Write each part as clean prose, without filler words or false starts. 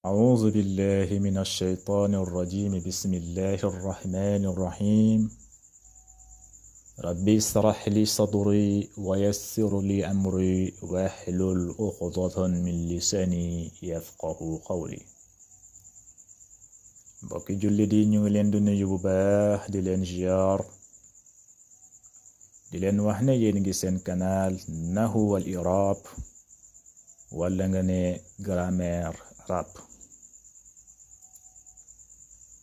أعوذ بالله من الشيطان الرجيم بسم الله الرحمن الرحيم ربي اشرح لي صدري ويسر لي أمري واحلل عقدة من لساني يفقه قولي mbokki jullit yi ñu ngi leen di nuyu bu baax di leen ziar di leen wax ne yéen ngi seen canal Nahwu wal I'rab wala nga ne grammaire arabe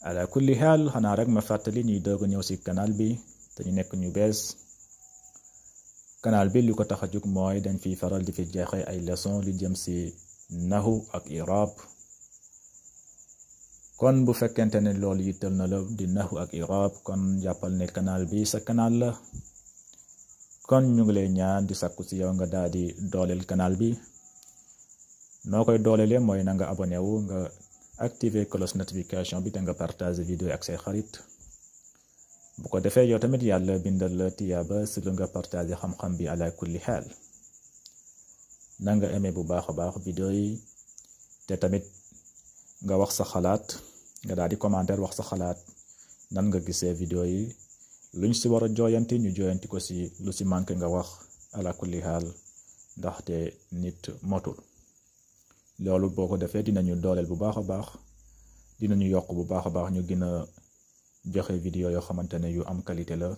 ala kulli xaal xanaa rek ma fàttali ñuy doog a ñëw ci canal bi te ñu nekk ñu bees canal bi li ko tax a jóg mooy dañ fiy faral di fi jeexe ay leçon li jëm ci nahwu ak i'rab kon bu fekkente ne loolu yittal na la di nahwu ak i'rab kon jàppal ne canal bi sa canal la kon ñu ngi lay ñaan di sakku ci yow nga daal di dooleel canal bi noo koy dooleele mooy na nga abonné wu nga activer cloche notification bi te nga partager vidéo ak say xarit bu ko defee yow tamit yàlla bindal la tiyaaba si lu nga partager xam-xam bi ala kulli xaal na nga aimé bu baax a baax vidéo yi te tamit nga wax sa xalaat nga daal di commentaire wax sa xalaat nan nga gisee vidéo yi luñ si war a jooyanti ñu jooyanti ko si lu si manqué nga wax ala kulli xaal ndaxte nit motul loolu boo ko defee dinañu dooleel bu baax a baax dinañu yokk bu baax a baax ñu gën a joxe vidéo yoo xamante ne yu am qualité la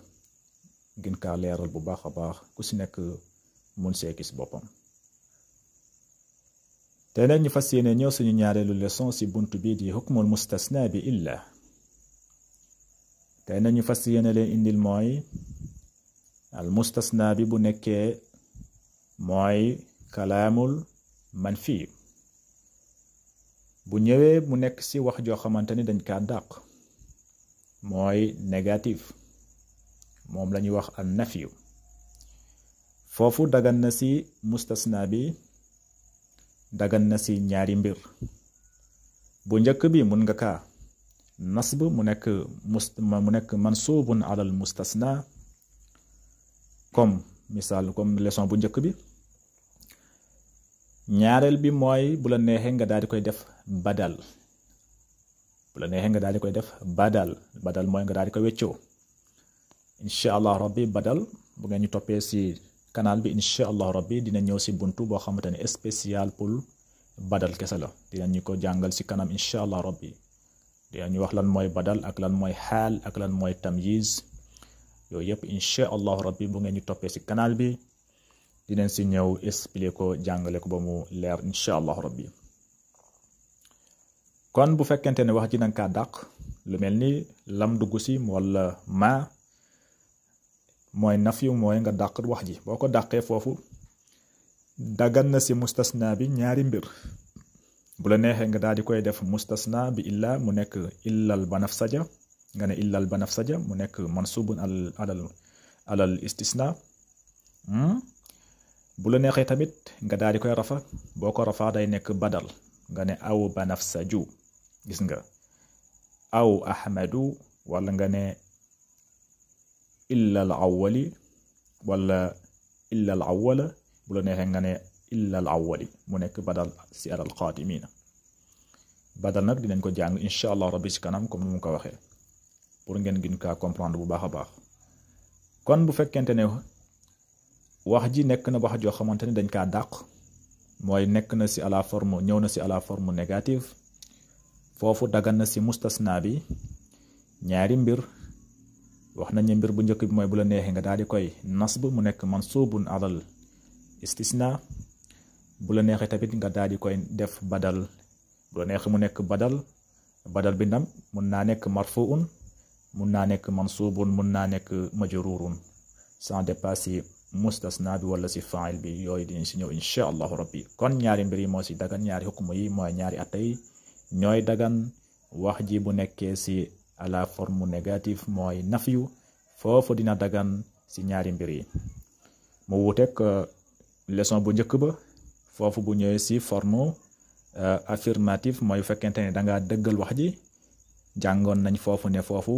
gën kaa leeral bu baax a baax ku si nekk mun see gis boppam. te nag ñu fas yéene ñëw suñu ñaareelu leçon si bunt bi di hukmul mustasna bi illa te nag ñu fas yéene leen indil mooy al mustasna bi bu nekkee mooy kalaamul manfi bu ñëwee mu nekk ci wax joo xamante ni dañ kaa dàq mooy négatif moom la ñuy wax an nafiyu foofu dagan na ci mustasna bi dagan na ci ñaari mbir bu njëkk bi mun nga kaa nasb mu nekk mansubun alal mustasna comme misaal comme leçon bu njëkk bi ñaareel bi mooy bu la neexee nga daal di koy def badal bu la neexee nga daal di koy def badal mooy nga daal di koy weccoo incha allah rabbi badal bu ngeen ñu toppee ci canal bi incha allah rabbi dina ñëw ci buntu boo xamante ne spécial pour badal kese la dinañu ko jàngal ci kanam incha allah rabbi dinañu wax lan mooy badal ak lan mooy xaal ak lan mooy tamyiz yooyu yëpp incha allah rabbi bu ngeen ñu toppee ci canal bi dinañ ci ñëw expliquer ko jàngale ko ba mu leer incha allah rabbi kon bu fekkente ne wax ji nanga kaa dàq lu mel ni lam dugg ci wala ma mooy nafyu mooy nga dàq wax ji boo ko dàqee foofu dagan na ci mustasna bi ñaari mbir bu la neexee nga daal di koy def mustasna bi illa mu nekk illal banafsaja nga ne illal banafsaja mu nekk mansubun alal istisna bu la neexee tamit nga daal di koy rafa boo ko rafa day nekk badal nga ne aw banafsaju gis nga aw ahmadu wala nga ne illa al awwali wala illa al awwala bu la neexee nga ne illa al awwali mu nekk badal si alal qaadimina badal nag dinañ ko jàng incha allah rabbi si kanam comme ni mu ko waxee pour ngeen gën kaa comprendre bu baax a baax kon bu fekkente ne wax ji nekk na wax joo xamante ni dañ kaa dàq mooy nekk na ci à la forme ñëw na ci à la forme négative foofu dagan na ci mustasna bi ñaari mbir wax nañu mbir bu njëkk bi mooy bu la neexee nga daal di koy nasb mu nekk mansubun alal istisna bu la neexee tamit nga daal di koy def badal bu la neexee mu nekk badal bi ndam mun naa nekk marfuun mun naa nekk mansubun mun naa nekk majrurun sans dépasser mustasna bi wala ci fa'il bi yooyu dinañ ci ñëw incha allahu rabbi kon ñaari mbir yi moo ci dagan ñaari xukmu yi mooy ñaari atte yi ñooy dagan wax ji bu nekkee ci à la forme négative mooy nafyu foofu dina dagan ci ñaari mbir yi mu wuteeg leçon bu njëkk ba foofu bu ñëwee ci forme affirmative mooy fekkente ne dangaa dëggal wax ji jàngoon nañ foofu ne foofu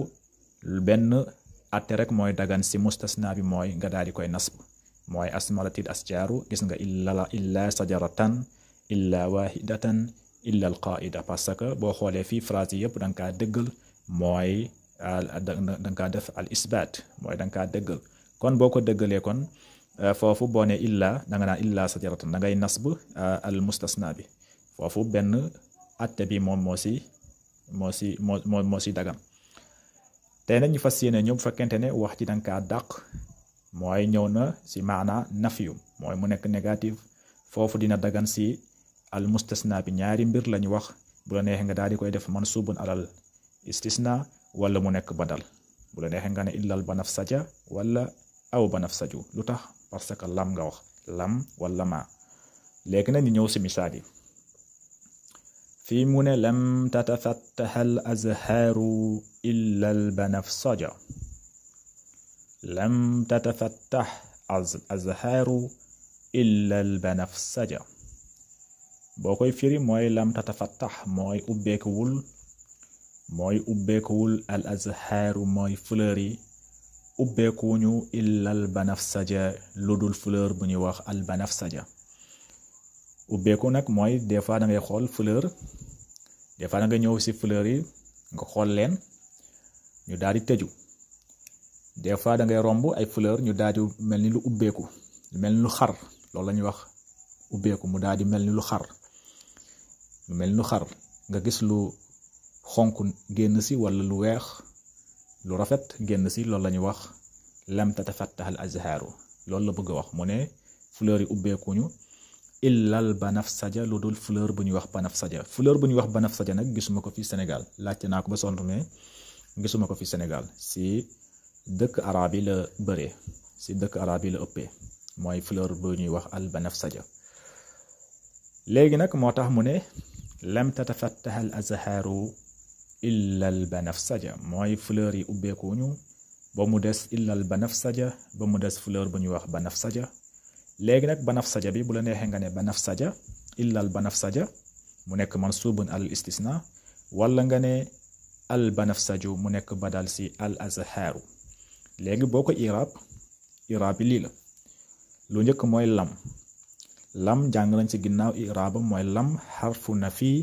benn atte rek mooy dagan ci mustasna bi mooy nga daal di koy nasb mooy asmalatil asjaaru gis nga illa sajaratan illa wahidatan illa al qaida, parce que boo xoolee fii phrase yi yëpp da nga kaa dëggal mooy da nga kaa def al isbaat mooy da nga kaa dëggal. kon boo ko dëggalee kon foofu boo ne illa da nga naan illa sajaratan da ngay nasb al mustasna bi foofu benn atte bi moom moo si dagan. tey nag ñu fas yéene ñëw bu fekkente ne wax ci da nga kaa dàq mooy ñëw na si maana nafiyu mooy mu nekk négatif, foofu dina dagan si al mustasna bi ñaari mbir lañu wax. bu la neexee nga daal di koy def mansubun alal istisna wala mu nekk badal. bu la neexee nga ne illal banafsaja wala aw banafsaju. lu tax? parce que lam nga wax, lam wala ma. léegi nag ñu ñëw si misaal yi. fii mu ne lam tatafattaha al azhaaru illa al banafsaja. lam tatafattah al azhaaru illa al banafsaja. boo koy firi mooy lam tatafattax mooy ubbeekuwul al azhaaru mooy fleur yi ubbeekuwuñu illa al banafsaja lu dul fleur bu ñuy wax al banafsaja. ubbeeku nag mooy des fois da ngay xool fleur, des fois da nga ñëw si fleur yi nga xool leen ñu daal di tëju. des fois da ngay romb ay fleur ñu daal di mel ni lu ubbeeku, mel ni lu xar, loolu la ñuy wax ubbeeku. mu daal di mel ni lu xar, nga gis lu xonk génn si wala lu weex lu rafet génn si, loolu la ñuy wax lam tatafattah al azhaaru. loolu la bëgg a wax mu ne fleur yi ubbeekuñu illal banafsaja lu dul fleur bu ñuy wax banafsaja. fleur bu ñuy wax banafsaja nag gisuma ko fi Sénégal, laajte naa ko ba sonn mais gisuma ko fi Sénégal. si dëkk arab yi la bëree, si dëkk arab yi la ëppee mooy fleur bu ñuy wax al banafsaja. léegi nag moo tax mu ne lam tatafattaha al azhaaru illa al banafsaja mooy fleur yi ubbeekuñu ba mu des illa al banafsaja, ba mu des fleur bu ñuy wax banafsaja. léegi nag banafsaja bi bu la neexee nga ne banafsaja illa al banafsaja mu nekk mansubun al istisna, wala nga ne al banafsaju mu nekk badal si al azhaaru. léegi boo ko iraab bi lii la. lu njëkk mooy lam jàng nañ ci ginnaaw iraaba mooy lam xarfu nafi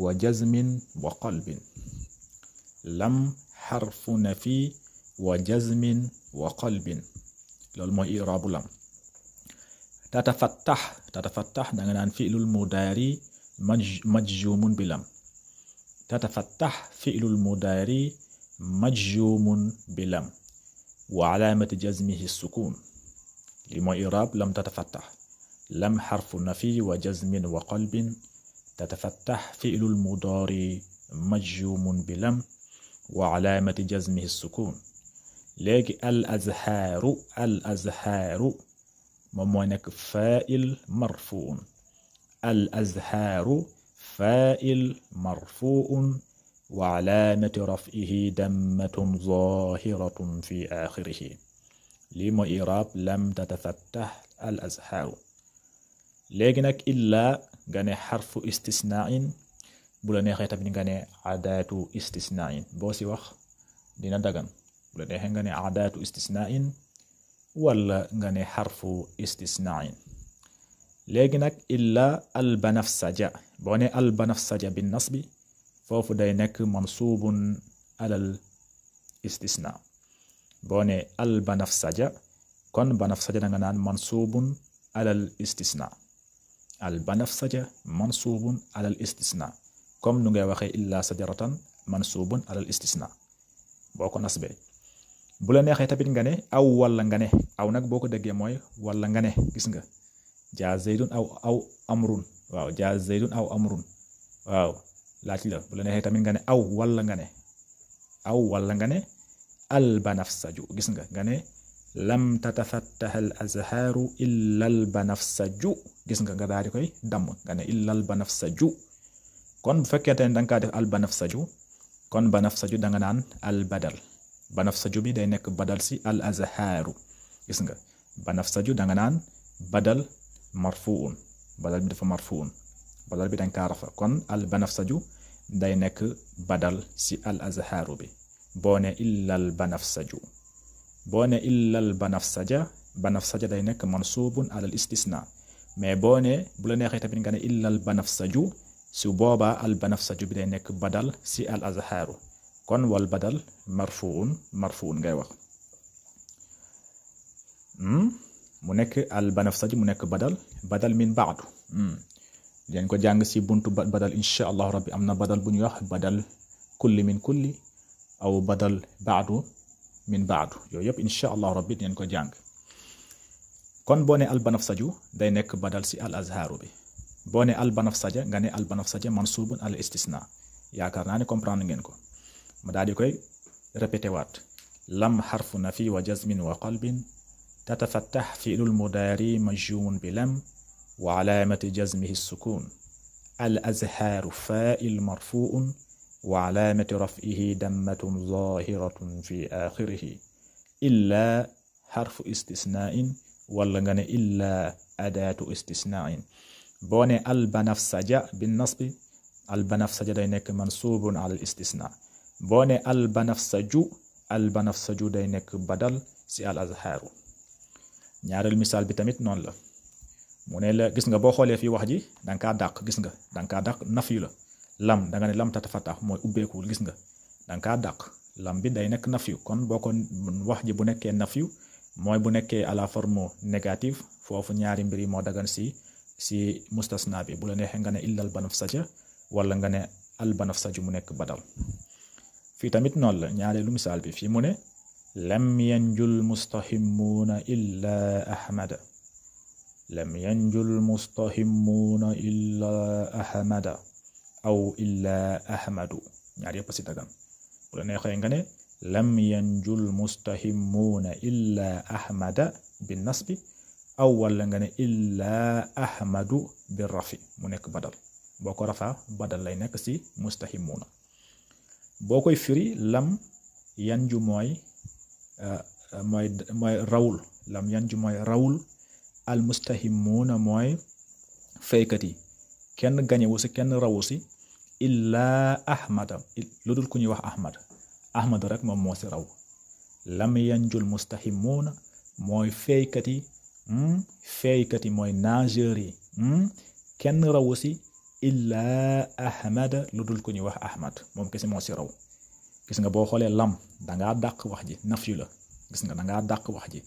wa jazmin wa qalbin. lam xarfu nafi wa jazmin wa qalbin, loolu mooy iraabu lam. tatafattax da nga naan fi'lul mudaari majzumun bi lam. tatafattax fi'lul mudaari majzumun bi lam wa alaamati jazmihi sukun. li mooy iraab lam tatafattax. lam xarfu nafi wa jazmin wa qalbin. tatafattax fi'lul mudaari majzumun bi lam wa alaamati jazmihi sukun. léegi al azhaaru moom mooy nekk fa'il marfuun. al azhaaru fa'il marfuun wa alaamati raf'ihi dammatun zaahiratun fi aaxirihi. lii mooy iraab lam tatafattax al azhaaru. léegi nag illaa nga ne xarfu istisnaain, bu la neexee tamit nga ne adaatu istisnaain. boo si wax dina dagan. bu la neexee nga ne adaatu istisnaain wala nga ne xarfu istisnaain. léegi nag illaa al banafsaja, boo ne al banafsaja bin nasbi foofu day nekk mansubun alal istisna. boo ne al banafsaja kon banafsaja da nga naan mansubun alal istisna. al banafsaja mansubun alal istisna, comme nu ngay waxee illa sajaratan mansubun alal istisna boo ko nasbee. bu la neexee tamit nga ne aw wala nga ne aw nag boo ko déggee mooy wala nga ne, gis nga jaa zaydun aw amrun. waaw jaa zaydun aw amrun, waaw laaj la. bu la neexee tamit nga ne aw wala nga ne al banafsaju, gis nga ne lam tatafattaha al azhaaru illa al banafsaju, gis nga daal di koy damm nga ne illa al banafsaju. kon bu fekkente ne da nga kaa def al banafsaju kon banafsaju da nga naan al badal. banafsaju bi day nekk badal si al azhaaru, gis nga banafsaju da nga naan badal marfuun. badal bi dafa marfuun, badal bi dañ kaa rafa, kon al banafsaju day nekk badal si al azhaaru bi. boo ne illal banafsaju, boo ne illal banafsaja day nekk mansubun alal istisna. mais boo ne bu la neexee tamit nga ne illal banafsaju su boobaa al banafsaju bi day nekk badal si al azhaaru kon wal badal marfuun ngay wax mu nekk al banafsaju mu nekk badal min baadu leen ko jàng si buntu badal insha allahu rabbi am na badal bu ñuy wax badal kulli min kulli aw badal baadu min baadu yooyu yëpp insha allahu rabbi leen ko jàng kon boo ne al banafsaju day nekk badal si al azhaaru bi boo ne al banafsaja nga ne al banafsaja mansubun al istisna yaakaar naa ne comprendre ngeen ko ma daal di koy répété waat lam xarfu nafi wa jazmin wa qalbin tatafattax fi'lul mudaari majzumun bi lam wa alaamati jazmihi sukun al azhaaru faa'il marfuun wa alaamati raf'ihi dammatun zaahiratun fi aaxirihi illaa xarfu istisnaa'in wala nga ne illaa adaatu istisnaa'in boo ne al banafsaja bin nasbi al banafsaja day nekk mansuubun ala al istisna boo ne al banafsaju day nekk badal si al azhaaru ñaareel misaal bi tamit noonu la mu ne la gis nga boo xoolee fii wax ji danga kaa dàq gis nga danga kaa dàq nafyu la lam danga ne lam tatafattax mooy ubbeekuwul gis nga danga kaa dàq lam bi day nekk nafyu kon boo ko wax ji bu nekkee nafyu mooy bu nekkee à la forme négative foofu ñaari mbir yi moo dagan si mustasna bi bu la neexee nga ne illa al banafsaja wala nga ne al banafsaju mu nekk badal fii tamit noonu la ñaareelu misaal bi fii mu ne lam yanjul mustahimuuna illa ahmada lam yanjul mustahimuuna illa ahmada aw illa ahmadu ñaar yëpp si dagan bu la neexee nga ne lam yanjul mustahimuuna illa ahmada bin nasbi aw wala nga ne illa ahmadu bi rafi mu nekk badal boo ko rafaa badal lay nekk si mustahimuuna boo koy firi lam yanju mooy rawul lam yanju mooy rawul al mustahimuuna mooy faykat yi kenn gañewu si kenn rawu si illa ahmada lu dul ku ñuy wax ahmad rek moom moo si raw lam yanjul mustahimuuna mooy faykat yi mooy nageur yi kenn rawu si illa ahmada lu dul ku ñuy wax ahmad moom kese moo si raw gis nga boo xoolee lam dangaa dàq wax ji nafyu la gis nga dangaa dàq wax ji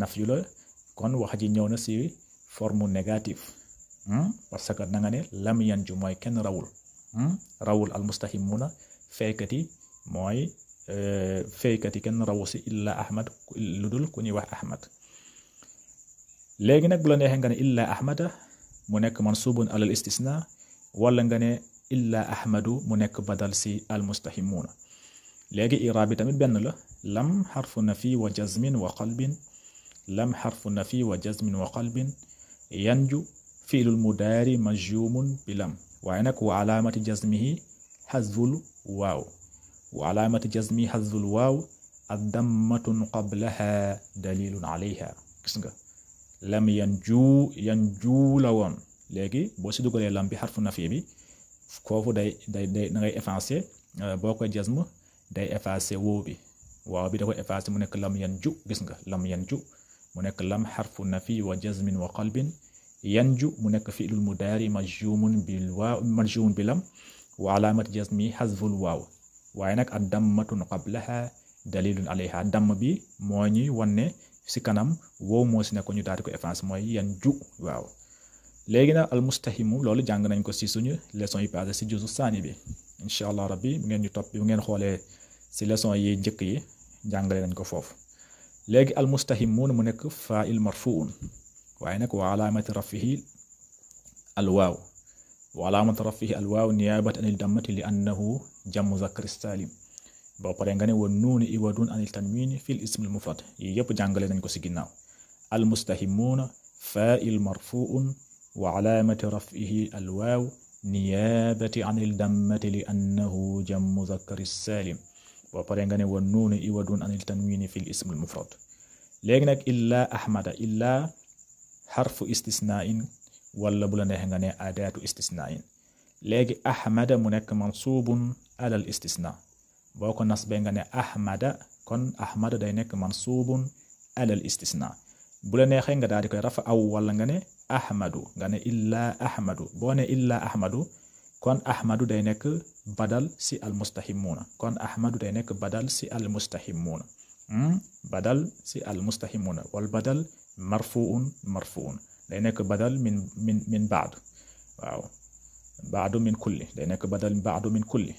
nafyu la kon wax ji ñëw na si forme négative parce que da nga ne lam yanju mooy kenn rawul al mustahimuuna faykat yi mooy faykat yi kenn rawu si illa ahmad lu dul ku ñuy wax ahmad léegi nag bu la neexee nga ne illa ahmada mu nekk mansubun alal istisna wala nga ne illa ahmadu mu nekk badal si al mustahimuuna léegi iraab bi tamit benn la lam xarfu nafi wa jazmin wa qalbin lam xarfu nafi wa jazmin wa qalbin yanju fiilul mudaari majzumun bi lam waaye nag wa alaamati jazmihi xazful waaw wa alaamati jazmihi xazful waaw addammatun qablaha dalilun alayha gis nga lam yanju la woon léegi boo si dugalee lam bi xarfu nafi bi foofu day da ngay effacer boo koy jazm day effacer woo bi waaw bi da koy effacer mu nekk lam yanju gis nga lam yanju mu nekk lam xarfu nafi wa jazmin wa qalbin yanju mu nekk fi'lul mudaari majzumun bi lam wa alaamat jazmi xazful waaw waaye nag ad dammatun qablaha dalilun alayha damm bi moo ñuy wanne si kanam woo moo si nekk ñu daal di ko effacer mooy yanju waaw léegi nag al mustahimu loolu jàng nañ ko si suñu leçon yi passé si juzu saani bi incha allah rabbi bu ngeen ñu topp bu ngeen xoolee si leçon yi njëkk yi jàngale nañ ko foofu léegi al mustahimuun mu nekk fa'il marfuun waaye nag wa alaamati rafihi al waaw wa alaamati rafihi al waaw niyaabatan anil dammati li annahu jamu zakari salim boo paree nga ne wa nuuni iwadun anil tanwini fil ismil mufrad yi yëpp jàngale nañ ko si ginnaaw al mustahimuuna fa'il marfuun wa alaamati rafihi al waaw niyaabati anil dammati li annahu jamu zakari salim boo paree nga ne wa nuuni iwadun anil tanwini fil ismil mufrad léegi nag illa ahmada illa xarfu istisnain wala bu la neexee nga ne adaatu istisnain léegi ahmada mu nekk mansubun alal istisna boo ko nasbee nga ne ahmada kon ahmada day nekk mansubun alal istisna bu la neexee nga daal di koy rafa aw wala nga ne ahmadu nga ne illa ahmadu boo ne illa ahmadu kon ahmadu day nekk badal si al mustahimuuna kon ahmadu day nekk badal si al mustahimuuna badal si al mustahimuuna wal badal marfuun day nekk badal min baad waaw baadu min kulli day nekk badal baadu min kulli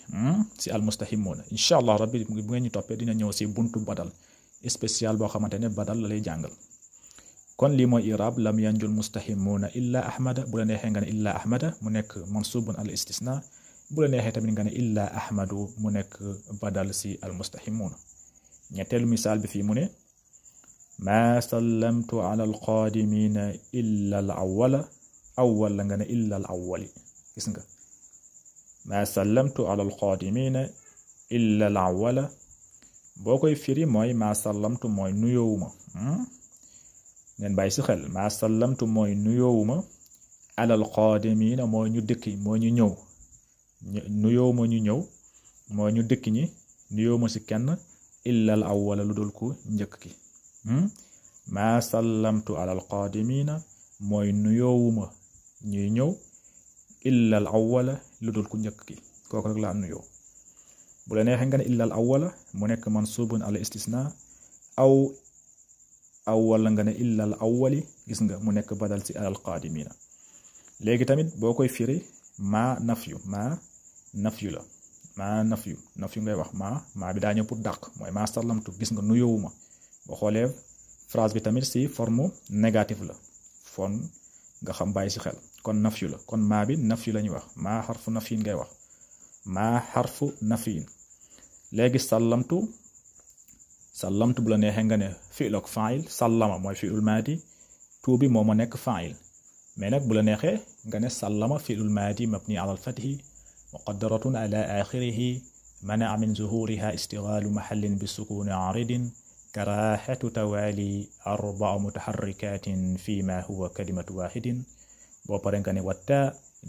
si al mustahimuuna incha allah rabbi bu ngeen ñu toppee dina ñëw si buntu badal spécial boo xamante ne badal la lay jàngal kon lii mooy irab lam yanjul mustahimuuna illa ahmada bu la neexee nga ne illa ahmada mu nekk mansubun al istisna bu la neexee tamit nga ne illa ahmadu mu nekk badal si al mustahimuuna ñetteelu misaal bi fii mu ne maa sallamtu ala al qaadimina illa al awwala awwal la nga ne illa al awwali gis nga maa sallamtu ala al qaadimina illa al awwala boo koy firi mooy maa sallamtu mooy nuyoowuma ngeen bàyyi si xel maa sallamtu mooy nuyoowuma alal qaadimiina mooy ñu dëkk mooy ñu ñëw nuyoowuma ñu ñëw mooy ñu dëkk ñi nuyoowuma si kenn illal awwala lu dul ku njëkk ki maa sallamtu alal qaadimiina mooy nuyoowuma ñuy ñëw illal awwala lu dul ku njëkk ki kooku rek laa nuyoo bu la neexee nga ne illal awwala mu nekk mansubun al istisna aw wala nga ne illal awwali gis nga mu nekk badal si alal qaadimiina léegi tamit boo koy firi maa nafyu la maa nafyu ngay wax maa bi daa ñëw pour dàq mooy maa sallamtu gis nga nuyoowuma boo xoolee phrase bi tamit si forme négative la fon nga xam bàyyi si xel kon nafyu la kon maa bi nafyu la ñuy wax maa xarfu nafyin ngay wax maa xarfu nafyin léegi sallamtu bu la neexee nga ne fi'l ak fa'il sallama mooy fi'lul maadi tuu bi moo ma nekk fa'il mais nag bu la neexee nga ne sallama fi'lul maadi mabni ala al-fathi muqaddaratun ala akhirihi mana'a min zuhuriha istighalu mahallin bisukuni aridin karahatu tawali arba'a mutaharrikatin fima huwa kalimatu wahidin boo pare nga ne watta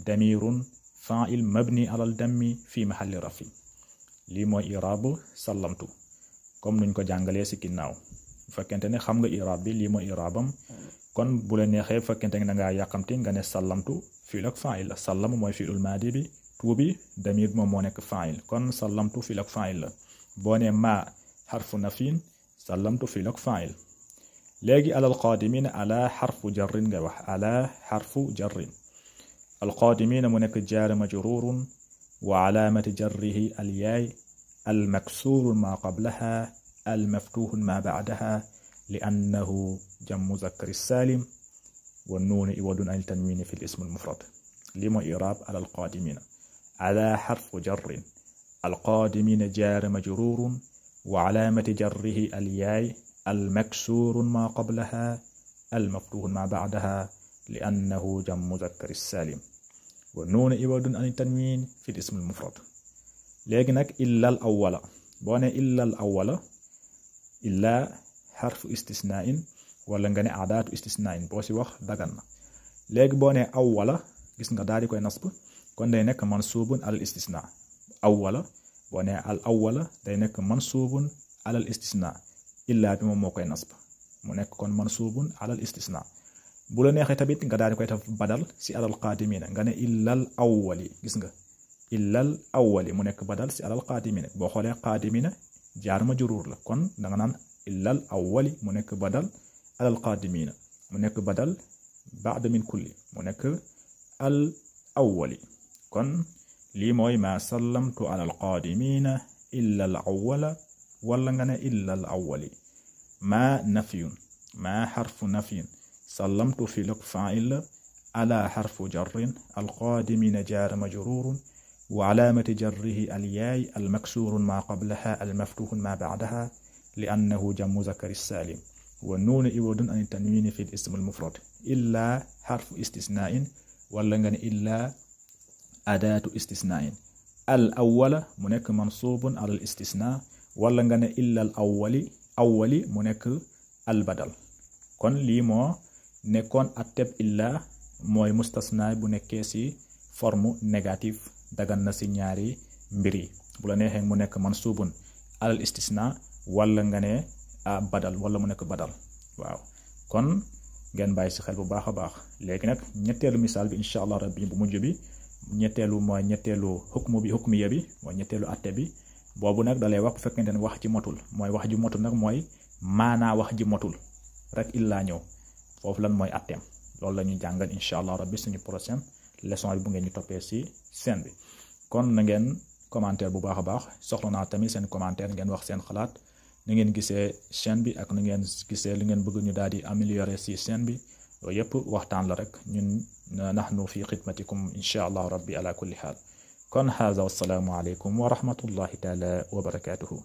damirun fa'il mabni ala al-dammi fi mahalli rafi lii mooy irabu sallamtu comme nuñ ko jàngalee si ginnaaw bu fekkente ne xam nga irab bi lii mooy irabam kon bu la neexee bu fekkente ne da ngaa yàqamti nga ne sallamtu fiil ak fa'il la sallam mooy fiilul maadi bi tuu bi damir moom moo nekk fa'il kon sallamtu fiil ak fa'il la boo ne ma xarfu nafin sallamtu fiil ak fa'il léegi alal qaadimina ala xarfu jarrin nga wax ala xarfu jarrin al qaadimina mu nekk jaar majrurun wa alaamati jarrihi al yaay المكسور ما قبلها المفتوح ما بعدها لأنه جمع مذكر السالم والنون عوض عن التنوين في الاسم المفرد لما إعراب على القادمين على حرف جر القادمين جار مجرور وعلامة جره الياء المكسور ما قبلها المفتوح ما بعدها لأنه جمع مذكر السالم والنون عوض عن التنوين في الاسم المفرد léegi nag illal awwala boo ne illal awwala illa xarfu istisnain wala nga ne adaatu istisnain boo si wax dagan na léegi boo ne awwala gis nga daal di koy nasb kon day nekk mansubun alal istisna awwala boo ne al awwala day nekk mansubun alal istisna illa bi moom moo koy nasb mu nekk kon mansubun alal istisna bu la neexee tamit nga daal di koy def badal si alal qaadimina nga ne illal awwali gis nga illal awwali mu nekk badal si alal qaadimina boo xoolee qaadimina jaar majruur la kon da nga naan illal awwali mu nekk badal alal qaadimina mu nekk badal ba'da min kulli mu nekk al awwali kon lii mooy ma sallamtu alal qaadimina illal awwala wala nga ne illal awwali ma nafyun ma xarfu nafyin sallamtu fi lak fa'il ala xarfu jarrin al qaadimina jaar majruurun وعلامة جره الياء المكسور ما قبلها المفتوح ما بعدها لأنه جمع مذكر السالم والنون عوض عن التنوين في الاسم المفرد إلا حرف استثناء ولا إلا أداة استثناء الأول منك منصوب على الاستثناء ولا إلا الأول منك البدل كون لي مو نكون أتب إلا موي مستثنى بنكيسي forme négatif dagan na si ñaari mbir yi bu la neexee mu nekk mansubun alal istisna wala nga ne badal wala mu nekk badal waaw kon ngeen bàyyi si xel bu baax a baax léegi nag ñetteelu misaal bi incha allah rabbi bu mujj bi ñetteelu mooy ñetteelu hukmiya bi mooy ñetteelu atte bi boobu nag dalay wax bu fekkente ne wax ci motul mooy wax ji motul nag mooy maanaa wax ji motul rek illaa ñëw foofu lan mooy atteem loolu la ñuy jàngal incha allah rabbi suñu prochaine leçon bi bu ngeen ñu toppee si chaîne bi kon na ngeen commentaire bu baax a baax soxla naa tamit seen commentaire ngeen wax seen xalaat na ngeen gisee chaîne bi ak na ngeen gisee li ngeen bëgg ñu daal di améliorer si chaîne bi yooyu yëpp waxtaan la rek ñun nahnu fi xidmatikum incha allah rabbi ala kulli xaal kon haza wassalaamu aleykum wa rahmatullahi taala wa barakatuhu